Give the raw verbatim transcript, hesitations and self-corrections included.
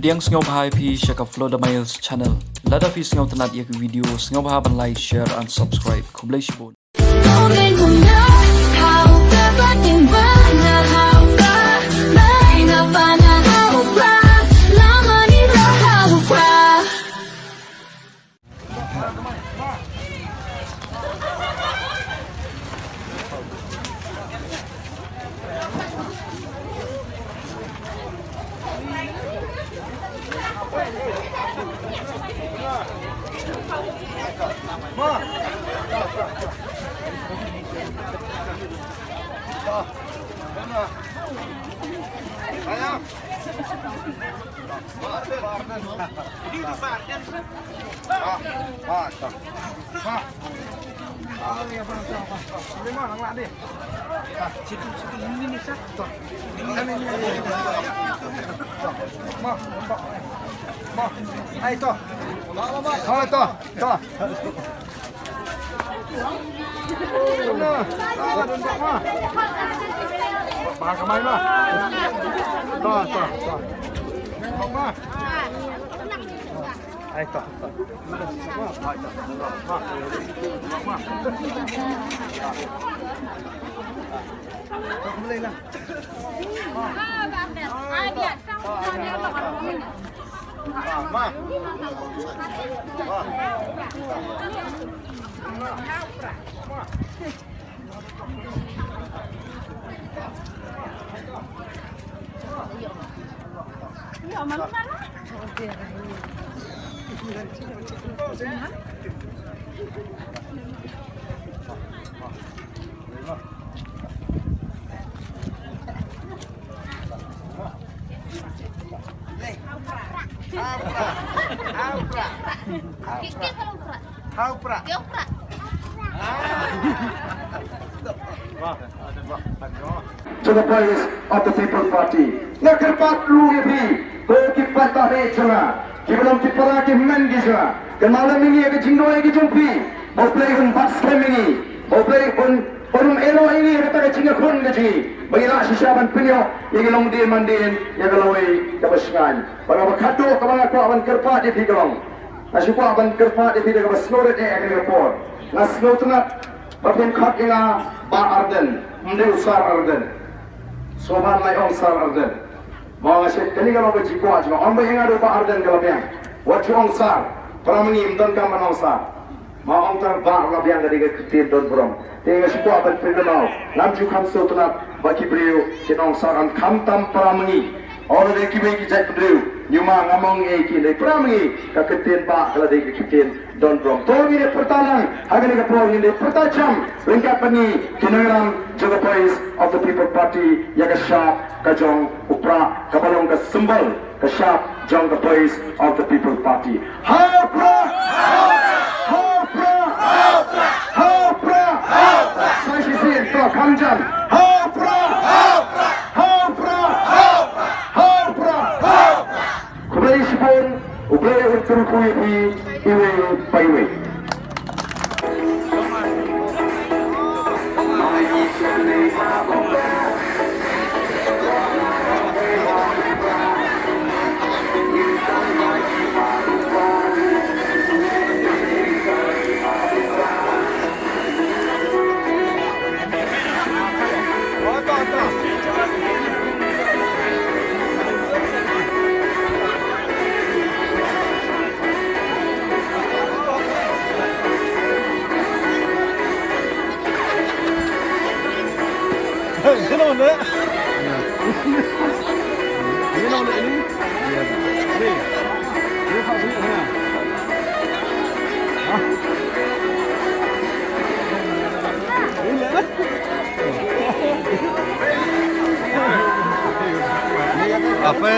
Pdiang sngewbha ïa phi sha ka Flow the Miles channel. Lada phi sngewtynnat ïa ka video, sngewbha ban like, share and subscribe. Khublei shibun. Ai to. Ai to. To. To the Voice of the People Party. Nga kyrpad ruh ïa phi, ko ki paidbah jong nga, kiba long ki para ki hynmen ki jong nga, kynmaw lem ïa ka jingduwai ka jong phi, ba U Blei un bat skhem ïa ngi, ba U Blei un, un ym ïehnoh ïa ngi ha kata ka jingïakhun ka jong ngi, ba ngi lah shisha ban pynïoh ïa ngi longdien mandien ïa ka lawei kaba shngaiñ. Bad kaba khatduh kaba nga kwah ban kyrpad ïa phi ka long, nga shu kwah ban kyrpad ïa phi da kaba sngewrit eh ha kane ka por. Nga sngewtynnat ba phin khot ïa nga Bah Ardent, ym dei u Sar Ardent. Sngewbha ban ong Sar Ardent. Mo, nga sngewthuh kane ka long ka jingkwah jong nga. Ong ba ïa nga da u Bah Ardent ka la biang. Wat ju ong Sar. Para ma ngi ym donkam ban ong Sar. Mo, ong tang Bah la biang, ka dei ka ktien don burom. Te nga shu kwah ban pynkynmaw, ngam ju kham sngewtynnat ba ki briew kin ong Sar, khamtam para ma ngi. Ong lada kiwei ki jaitbynriew, hynñiew ma ngam ong ei ki, hynrei para ma ngi ka ktien Bah ka la dei ka ktien don burom. To ngin ïa pyrta lang ha kane ka por, ngin ïa pyrta jam ryngkat bad ngi ki nongïalam jong ka Voice of the People Party ïa ka shap ka jong u prah kaba long ka symbol ka shap jong ka Voice of the People Party. Ha u prah! Ha u prah! Ha u prah! Sa shisien, to kham jan. Ha u prah! Ha u prah! Ha u prah! Khublei shibun, U Blei un kyrkhu ïa phi iwei pa iwei. Ape